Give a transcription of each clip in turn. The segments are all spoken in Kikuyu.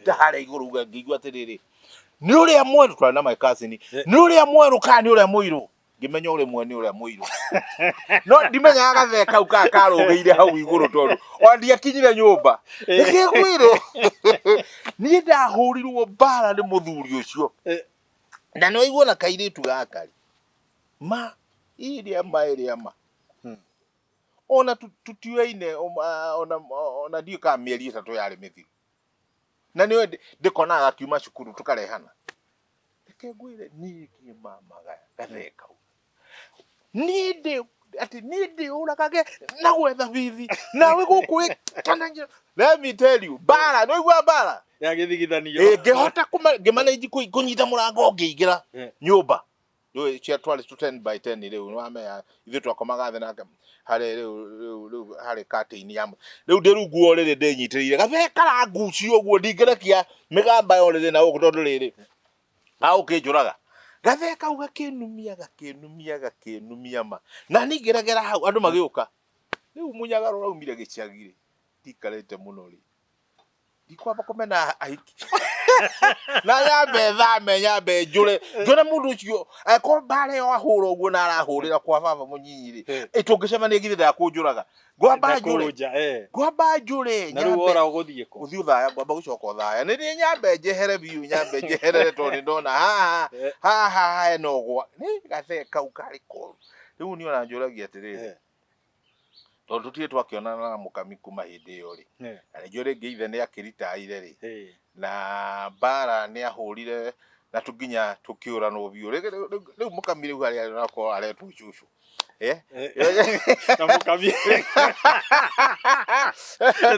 Ngĩruta harĩa igũrũ uga ngĩigua atĩrĩrĩ, nĩ ũrĩa mwerũ, twarĩ na my cousin, nĩ ũrĩa mwerũ kana nĩ ũrĩa mũirũ? Ngĩmenya ũrĩ mwe nĩ ũrĩa mũirũ, no ndimenyaga gathee kau kaa karũgĩire hau igũrũ, tondũ ona ndiakinyire nyũmba. Reke ngwĩre, niĩ ndahũrirwo mbara nĩ mũthuri ũcio. Na nĩ waigua na kairĩtu gaka rĩ, ma ĩrĩa ma ĩrĩa ma ona tũtiũaine, ona ndiũĩ kana mĩeri 3 yarĩ mĩthiru, na nĩ ndĩkonaga gakiuma cukuru tũkarehana. Reke ngwĩre, niĩ ngĩmamaga gathee kau, niĩ ndĩ atĩ niĩ ndĩũragage na gwetha bithi nawe gũkũ ĩ kana let me tell you, mbara nĩ waigua mbara ya gĩthigithanio. Ĩ, ngĩhota ngĩmanage kũnyita mũrango ngĩingĩra nyũmba. Rĩu cia twarĩ tu 10 by 10. Rĩu nĩwamenya ithuĩ twakomaga thĩ nake harĩ rĩu harĩ curtain ya rĩu ndĩ rungu wa ũrĩrĩ, ndĩnyitĩrĩire gathee karangucio ũguo, ndingĩrekia mĩgamba ya ũrĩrĩ na gũkũ, tondũ rĩrĩ agũkĩnjũraga. Gathee kau gakĩnumia, gakĩnumia, gakĩnumia ma, na niĩ ngĩregera hau, andũ magĩũka. Rĩu mũnyagaro ũraumire gĩcagi rĩ, ndikarĩte mũno rĩ, ndikwamba kũmena ahiki na nyambe thame, nyambe njũre, njũre mũndũ ũcio. Angĩkorwo mbara ĩyo ahũra ũguo na arahũrĩra kwa baba mũnyinyi rĩ, ĩ tũngĩcemania githĩ ndakũnjũraga? Ngwamba njũre. Ndakũnja, eh. Ngwamba njũre. Na rĩu wora ũgũthiĩ kũ? Gũthiĩ ũthaya, ngwamba gũcoka ũthaya. Nĩ niĩ nyambe njehere biũ, nyambe njeherere, tondũ nĩ ndona haha haha hena ũgwa nĩ gathee kau karĩ koru. Rĩu niĩ ona njũragia atĩrĩrĩ, tondũ tũtirĩ twakĩonana na mũkami kuma hĩndĩ ĩyo rĩ, na nĩ njũĩ rĩngĩ ithe nĩ akĩritaire rĩ, na mbara nĩ ahũrire na tũnginya tũkĩũranwo biũ. Rĩu mũkami rĩu harĩa arĩ onakorwo aretwo cũcũ. Eh? Na mũkami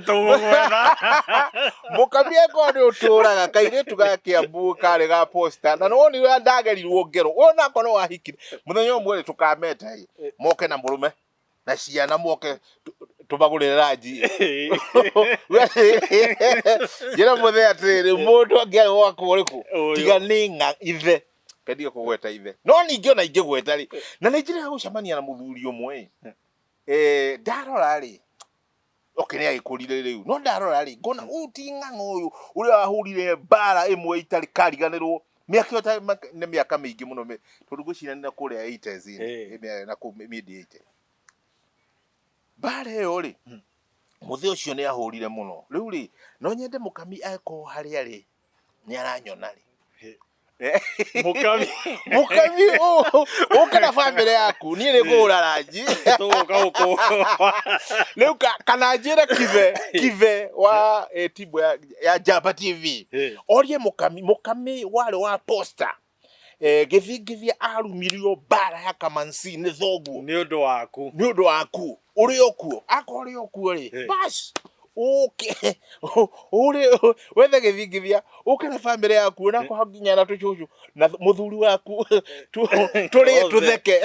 tũgũgwetha. Mũkami akorwo nĩ ũtũraga kairĩtu ga Kĩambu karĩ ga posta, na nĩwonire ũrĩa ndagerirwo ngero onakorwo nĩ wahikire mũthenya ũmwe rĩ, tũkameta ĩ moke na mũrũme na ciana, moke tũmagũrĩre ranji. Njĩra mũthee atĩrĩrĩ, mũndũ angĩarĩ gwakwa ũrĩkũ? Ũyũ. Tiga nĩ ng'a ithe kendige kũgweta ithe, no ningĩ ona ingĩgweta rĩ, na nĩ njĩra ya gũcemania na mũthuri ũmwe ĩ, ndarora rĩ, okay, nĩ agĩkũrire rĩu, no ndarora rĩ, ngona ũyũ ti ng'ang'a ũyũ ũrĩa wahũrire mbara ĩmwe itarĩ kariganĩrwo mĩaka ĩyo nĩ mĩaka mĩingĩ mũno tondũ ngwĩciria nĩ na kũrĩa 80s na kũu mid 80. Mbara ĩyo rĩ, mũthee ũcio nĩ ahũrire mũno. Rĩu rĩ, no nyende mũkami angĩkorwo harĩa rĩ nĩ aranyona rĩ. Mũkami. Mũkami, ũke na bamĩrĩ yaku, niĩ nĩ ngũgũra ranji. Tũgũka gũkũ. Rĩu kana njĩre kibe kibe wa timbo ya Njamba TV orie mũkami, mũkami warĩ wa posta, gĩthingithia arumirio mbara ya kamansi nĩ thoguo. Nĩ ũndũ waku. Nĩ ũndũ waku ũrĩ o kuo, akorwo ũrĩ o kuo rĩ, bas ũke ũrĩ wethe gĩthingithia, ũke na bamĩrĩ yaku, na kwa nginya na tũcũcũ na mũthuri waku, tũrĩe. Othe. Tũtheke,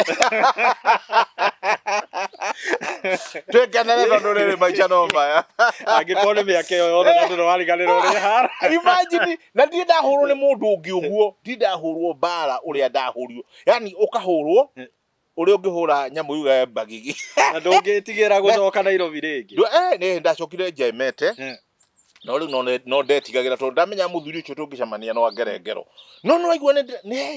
twĩkenere, tondũ rĩrĩ maica no maya. Angĩkorwo nĩ mĩaka ĩyo yothe na ndũrĩ wariganĩrwo ũrĩ hara. Imagine, na ndirĩ ndahũrwo nĩ mũndũ ũngĩ ũguo, ndirĩ ndahũrwo mbara ũrĩa ndahũrirwo, yani ũkahũrwo ũrĩa ũngĩhũra nyamũ yuga mbagigi. Na ndũngĩtigĩra gũcoka Nairobi rĩngĩ? Nĩ ndacokire njemete. No rĩu no ndetigagĩra, tondũ ndamenya mũthuri ũcio tũngĩcemania no angere ngero, no nĩ waigua nĩ he